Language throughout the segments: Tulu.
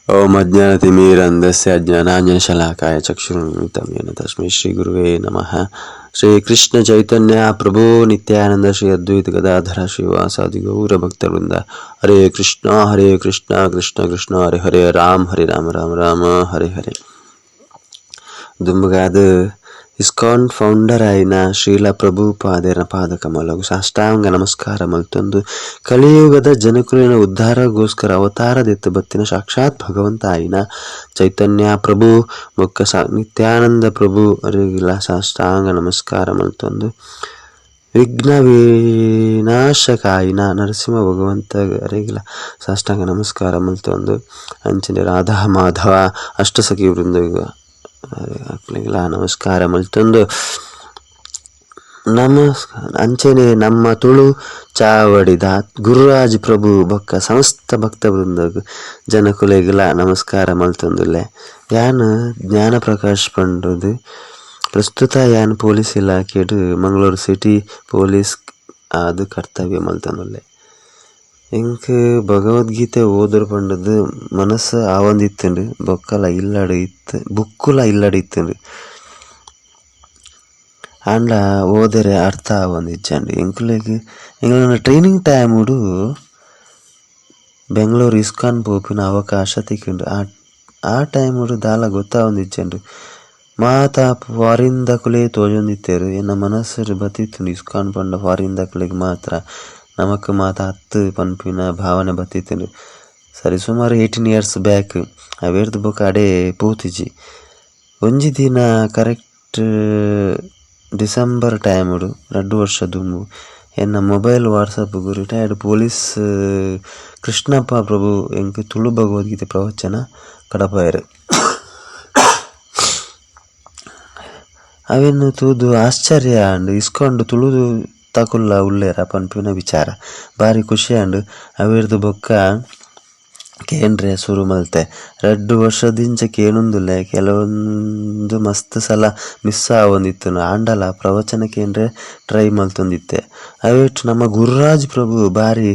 ಓಂ ಅಜ್ಞಾನತಿಮಿರಂಧಸ್ಯ ಅಜ್ಞಾನಾಂಜನಶಲಾಕಾಯ ಚಕ್ಷುರುನ್ಮೀಲಿತಂ ಯೇನ ತಸ್ಮೈ ಶ್ರೀ ಗುರುವೇ ನಮಃ. ಶ್ರೀ ಕೃಷ್ಣ ಚೈತನ್ಯ ಪ್ರಭು ನಿತ್ಯಾನಂದ ಶ್ರೀ ಅದ್ವೈತ ಗದಾಧರ ಶ್ರೀವಾಸಾದಿ ಗೌರ ಭಕ್ತವೃಂದ. ಹರೇ ಕೃಷ್ಣ ಹರೇ ಕೃಷ್ಣ ಕೃಷ್ಣ ಕೃಷ್ಣ ಹರೆ ಹರೇ, ರಾಮ ಹರೇ ರಾಮ ರಾಮ ರಾಮ ಹರೇ ಹರೇ. ದುಂಬುಗಾದ್ ಇಸ್ಕಾನ್ ಫೌಂಡರ್ ಆಯಿನ ಶ್ರೀಲ ಪ್ರಭುಪಾದೆರ್ನ ಪಾದಕಮಲಗು ಸಾಷ್ಟಾಂಗ ನಮಸ್ಕಾರ ಮಲ್ತೊಂದು, ಕಲಿಯುಗದ ಜನಕುಲೆನ ಉದ್ಧಾರಗೋಸ್ಕರ ಅವತಾರ ದೆತ್ತ್ ಬತ್ತಿನ ಸಾಕ್ಷಾತ್ ಭಗವಂತ ಆಯಿನ ಚೈತನ್ಯ ಪ್ರಭು ಬೊಕ್ಕ ನಿತ್ಯಾನಂದ ಪ್ರಭು ಅರೆಗ್ಲ ಸಾಷ್ಟಾಂಗ ನಮಸ್ಕಾರ ಮಲ್ತೊಂದು, ವಿಘ್ನ ವಿನಾಶಕ ಆಯಿನ ನರಸಿಂಹ ಭಗವಂತ ಅರೆಗ್ಲ ಸಾಷ್ಟಾಂಗ ನಮಸ್ಕಾರ ಮಲ್ತೊಂದು, ಅಂಚನೆ ರಾಧಾ ಮಾಧವ ಅಷ್ಟಸಖಿ ವೃಂದಗ್ ಅಕ್ಲೆಗ್ಲ ನಮಸ್ಕಾರ ಮಲ್ತೊಂದು, ನಮಸ್ಕಾರ. ಅಂಚನೆ ನಮ್ಮ ತುಳು ಚಾವಡಿದ ಗುರುರಾಜ್ ಪ್ರಭು ಬೊಕ್ಕ ಸಮಸ್ತ ಭಕ್ತ ವೃಂದಗ್ ಜನಕುಲೆಗ್ಲ ನಮಸ್ಕಾರ ಮಲ್ತೊಂದುಲ್ಲೆ. ಯಾನ್ ಜ್ಞಾನ ಪ್ರಕಾಶ್ ಪಂಡುದು. ಪ್ರಸ್ತುತ ಯಾನ್ ಪೊಲೀಸ್ ಇಲಾಖೆಡ್ ಮಂಗಳೂರು ಸಿಟಿ ಪೊಲೀಸ್ ಆದ್ ಕರ್ತವ್ಯ ಮಲ್ತೊಂದುಲ್ಲೆ. ಎಂಕ್ ಭಗವದ್ಗೀತೆ ಓದೊಡು ಪಂಡುದು ಮನಸ್ಸು ಆವೊಂದಿತ್ತುಂಡು. ಬೊಕ್ಕಲ ಇಲ್ಲಡ್ ಇತ್ತು, ಬುಕ್ಕುಲ ಇಲ್ಲಡ್ ಇತ್ತುಂಡು. ಆಂಡ ಓದೆರೆ ಅರ್ಥ ಆವೊಂದಿಜ್ಜಂಡ್. ಎಂಕುಲೆಗ್ ಎಂಕ್ಲೆನ ಟ್ರೈನಿಂಗ್ ಟೈಮುಡು ಬೆಂಗಳೂರು ಇಸ್ಕಾನ್ ಪೋಪಿನ ಅವಕಾಶ ತಿಕ್ಕುಂಡು. ಆ ಆ ಟೈಮುಡು ದಾಲ ಗೊತ್ತಾವೊಂದಿಜ್ಜಂಡ್. ಮಾತ ಫಾರಿನ್ ದಕುಲೇ ತೋಜೊಂದಿತ್ತೆರ್. ಎನ್ನ ಮನಸ್ಸುಡು ಬತ್ತಿತ್ತುಂಡು, ಇಸ್ಕಾನ್ ಪಂಡ ಫಾರಿನ್ ದಕುಲೆಗ್ ಮಾತ್ರ, ನಮಕ್ ಮಾತ ಅತ್ತ್ ಪನ್ಪಿನ ಭಾವನೆ ಬತ್ತಿತ್ತುಂಡು. ಸರಿ ಸುಮಾರು 18 ಇಯರ್ಸ್ ಬ್ಯಾಕ್. ಅವೆರ್ದ್ ಬೊಕ ಅಡೆ ಪೋತಿಜಿ. ಒಂಜಿ ದಿನ, ಕರೆಕ್ಟ್ ಡಿಸೆಂಬರ್ ಟೈಮುಡು, 2 ವರ್ಷ ದುಂಬು, ಎನ್ನ ಮೊಬೈಲ್ ವಾಟ್ಸಪ್ ಗು ರಿಟೈರ್ಡ್ ಪೊಲೀಸ್ ಕೃಷ್ಣಪ್ಪ ಪ್ರಭು ಎಂಕ್ ತುಳು ಭಗವದ್ಗೀತೆ ಪ್ರವಚನ ಕಡಪಾಯೆರ್. ಅವೆನ್ ತೂದು ಆಶ್ಚರ್ಯ ಆಂಡ್. ಇಸ್ಕಾನ್ ಡ್ ತುಳು ತಕುಲ್ಲ ಉಲ್ಲೆರ ಪನ್ಪಿನ ವಿಚಾರ ಬಾರಿ ಖುಷಿ ಆಂಡ್. ಅವೆರ್ದ್ ಬೊಕ್ಕ ಕೇಂಡ್ರೆ ಸುರು ಮಲ್ತೆ. 2 ವರ್ಷದಿಂಚ ಕೇನೊಂದುಲ್ಲೆ. ಕೆಲವೊಂದು ಮಸ್ತ್ ಸಲ ಮಿಸ್ಸ್ ಆವೊಂದಿತ್ತುಂಡು. ಆಂಡಲ ಪ್ರವಚನ ಕೇಂಡ್ರೆ ಟ್ರೈ ಮಲ್ತೊಂದಿತ್ತೆ. ಅವೆಟ್ ನಮ್ಮ ಗುರುರಾಜ್ ಪ್ರಭು ಬಾರಿ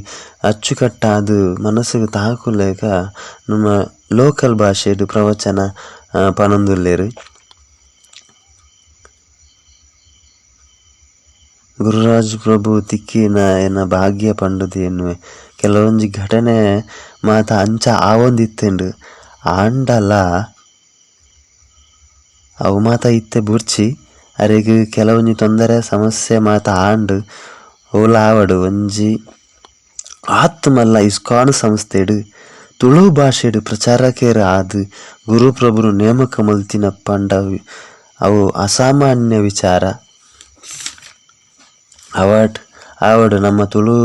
ಅಚ್ಚುಕಟ್ಟಾದ್ ಮನಸ್ಸುಗ್ ತಾಕುಲೆಕ ನಮ್ಮ ಲೋಕಲ್ ಭಾಷೆಡ್ ಪ್ರವಚನ ಪನೊಂದುಲ್ಲೆರ್. ಗುರುರಾಜ್ ಪ್ರಭು ತಿಕ್ಕಿನ ಎನ್ನ ಭಾಗ್ಯ ಪಂಡುದು ಎನ್ನುವೆ. ಕೆಲವೊಂಜಿ ಘಟನೆ ಮಾತ ಅಂಚ ಆವೊಂದಿತ್ತುಂಡು. ಆಂಡಲ ಅವು ಮಾತ ಇತ್ತೆ ಬೊರ್ಚಿ. ಅರೆಗ್ ಕೆಲವೊಂಜಿ ತೊಂದರೆ ಸಮಸ್ಯೆ ಮಾತ ಆಂಡ್. ಓಲ ಆವಡ್, ಒಂಜಿ ಆತ್ ಮಲ್ಲ ಇಸ್ಕಾನ್ ಸಂಸ್ಥೆಡ್ ತುಳು ಭಾಷೆಡ್ ಪ್ರಚಾರಕೆರ್ ಆದ್ ಗುರುಪ್ರಭುನು ನೇಮಕ ಮಲ್ತಿನ ಪಂಡ ಅವು ಅಸಾಮಾನ್ಯ ವಿಚಾರ. ಆವಡ್ ಆವಡ್, ನಮ್ಮ ತುಳು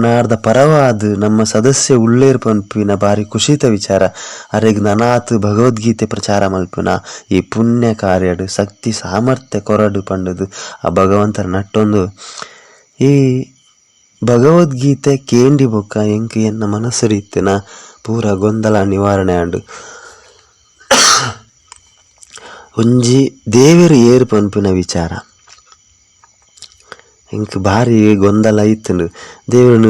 ನಾಡ್ದ ಪರವಾದ್ ನಮ್ಮ ಸದಸ್ಯ ಉಲ್ಲೆರ್ ಪನ್ಪಿನ ಬಾರಿ ಖುಷಿತ ವಿಚಾರ. ಅರೆಗ್ ನನಾತ್ ಭಗವದ್ಗೀತೆ ಪ್ರಚಾರ ಮಲ್ಪುನ ಈ ಪುಣ್ಯ ಕಾರ್ಯಡ್ ಶಕ್ತಿ ಸಾಮರ್ಥ್ಯ ಕೊರಡ್ ಪಂಡುದು ಆ ಭಗವಂತನ ನಟ್ಟೊಂದು, ಈ ಭಗವದ್ಗೀತೆ ಕೇಂಡಿ ಬೊಕ್ಕ ಎಂಕ್ ಎನ್ನ ಮನಸ್ಸುಡ್ ಇತ್ತಿನ ಪೂರ ಗೊಂದಲ ನಿವಾರಣೆ ಆಂಡ್. ಒಂಜಿ ದೇವೆರ್ ಏರ್ ಪನ್ಪಿನ ವಿಚಾರ ಎಂಕ್ ಬಾರಿ ಗೊಂದಲ ಇತ್ತ್ಂಡ್. ದೇವೆರೆನ್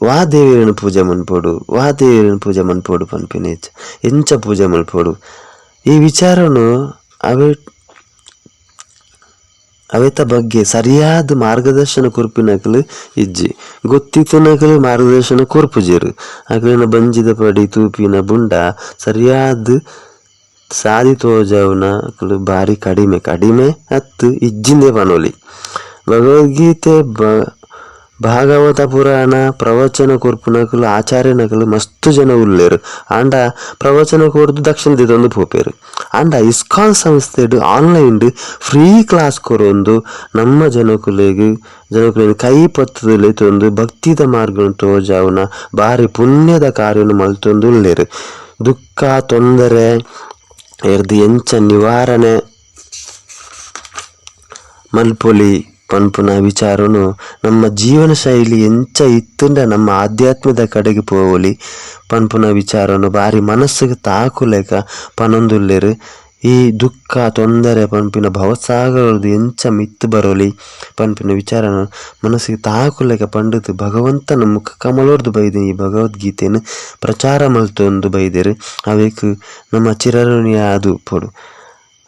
ವಾ ದೇವೆರೆನ್ ಪೂಜೆ ಮನ್ಪೊಡು, ವಾ ದೇವೆರೆನ್ ಪೂಜೆ ಮನ್ಪೊಡು ಪನ್ಪಿನ ಎಂಚ ಪೂಜೆ ಮನ್ಪೊಡು, ಈ ವಿಚಾರೊನು ಅವೆಟ್ ಅವೆತ ಬಗ್ಗೆ ಸರಿಯಾದ್ ಮಾರ್ಗದರ್ಶನ ಕೊರ್ಪಿನಕುಲು ಇಜ್ಜಿ. ಗೊತ್ತಿತ್ತಿನಕುಲು ಮಾರ್ಗದರ್ಶನ ಕೊರ್ಪುಜೆರ್. ಅಕ್ಲೆನ ಬಂಜಿದ ಪಡಿ ತೂಪಿನ ಬುಂಡ ಸರಿಯಾದ್ ಸಾದಿ ತೋಜಾವುನಕುಲು ಬಾರಿ ಕಡಿಮೆ, ಕಡಿಮೆ ಅತ್ತ್, ಇಜ್ಜಿಂದೇ ಪನೊಲಿ. ಭಗವದ್ಗೀತೆ, ಭಾಗವತ ಪುರಾಣ ಪ್ರವಚನ ಕೊರ್ಪುನಕುಲು ಆಚಾರ್ಯನಕುಲು ಮಸ್ತ್ ಜನ ಉಲ್ಲೆರ್. ಆಂಡ ಪ್ರವಚನ ಕೊರ್ದು ದಕ್ಷಿಣೆ ದೆತೊಂದು ಪೋಪೆರ್. ಆಂಡ ಇಸ್ಕಾನ್ ಸಂಸ್ಥೆಡ್ ಆನ್ಲೈನ್ ಡ್ ಫ್ರೀ ಕ್ಲಾಸ್ ಕೊರೊಂದು ನಮ್ಮ ಜನಕುಲೆಗ್ ಜನಕುಲೆನ್ ಕೈ ಪತ್ತ್ ದ್ ಲೆತೊಂದು ಭಕ್ತಿದ ಮಾರ್ಗನ್ ತೋಜಾವುನ ಬಾರಿ ಪುಣ್ಯದ ಕಾರ್ಯನ್ ಮಲ್ತೊಂದು ಉಲ್ಲೆರ್. ದುಃಖ ತೊಂದರೆ ರ್ದ್ ಎಂಚ ನಿವಾರಣೆ ಮಲ್ಪೊಲಿ ಪನ್ಪುನ ವಿಚಾರೊನು, ನಮ್ಮ ಜೀವನ ಶೈಲಿ ಎಂಚ ಇತ್ತ್ಂಡ ನಮ್ಮ ಆಧ್ಯಾತ್ಮದ ಕಡೆಗ್ ಪೋವೊಲಿ ಪನ್ಪುನ ವಿಚಾರೊನು ಬಾರಿ ಮನಸ್ಸುಗ್ ತಾಕುಲೆಕ ಪನೊಂದುಲ್ಲೆರ್. ಈ ದುಃಖ ತೊಂದರೆ ಪನ್ಪಿನ ಭವಸಾಗರರ್ದ್ ಎಂಚ ಮಿತ್ತ್ ಬರೊಲಿ ಪನ್ಪಿನ ವಿಚಾರನ್ ಮನಸ್ಗ್ ತಾಕುಲೆಕ ಪಂಡುದು ಭಗವಂತನ ಮುಖ ಕಮಲೊರ್ದು ಬೈದಿನ ಈ ಭಗವದ್ಗೀತೆನ್ ಪ್ರಚಾರ ಮಲ್ತೊಂದು ಬೈದೆರ್ ಅವೆಕ್ ನಮ ಚಿರಋಣಿ ಆದ್ ಉಪ್ಪೊಡು.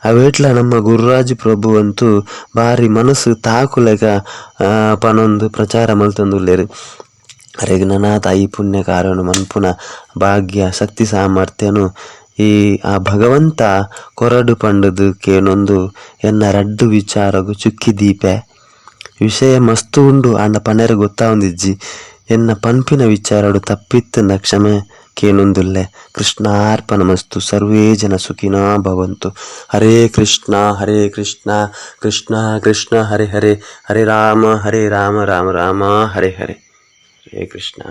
ಅವೆಟ್ಲ ನಮ್ಮ ಗುರುರಾಜ್ ಪ್ರಭು ಅಂತು ಬಾರಿ ಮನಸ್ಗ್ ತಾಕುಲೆಕ ಪನೊಂದು ಪ್ರಚಾರ ಮಲ್ತೊಂದುಲ್ಲೆರ್ ಅರೆಗ್ ನನಾತ್ ಐಪುಣ್ಯ ಪುಣ್ಯ ಕಾರ್ಯನ್ ಮನ್ಪುನ ಭಾಗ್ಯ ಶಕ್ತಿ ಸಾಮರ್ಥ್ಯನ್ ಈ ಆ ಭಗವಂತ ಕೊರಡ್ ಪಂಡುದು ಕೇನೊಂದು ಎನ್ನ ರಡ್ಡ್ ವಿಚಾರಗ್ ಚುಕ್ಕಿ ದೀಪೆ. ವಿಷಯ ಮಸ್ತ್ ಉಂಡು ಆಂಡ ಪನೆರೆ ಗೊತ್ತಾವೊಂದಿಜ್ಜಿ ಎನ್ನ ಪನ್ಪಿನ ವಿಚಾರಡ್ ತಪ್ಪಿತ್ತ್ಂಡ ಕ್ಷಮೆ ಕೇನೊಂದುಲ್ಲೆ ಕೃಷ್ಣಾರ್ಪಣಮಸ್ತು ಸರ್ವೇ ಜನ ಸುಖಿನೋ ಭವಂತು ಹರೇ ಕೃಷ್ಣ ಹರೇ ಕೃಷ್ಣ ಕೃಷ್ಣ ಕೃಷ್ಣ ಹರೇ ಹರೇ ಹರೇ ರಾಮ ಹರೇ ರಾಮ ರಾಮ ರಾಮ ಹರೇ ಹರೇ ಹರೇ ಕೃಷ್ಣ.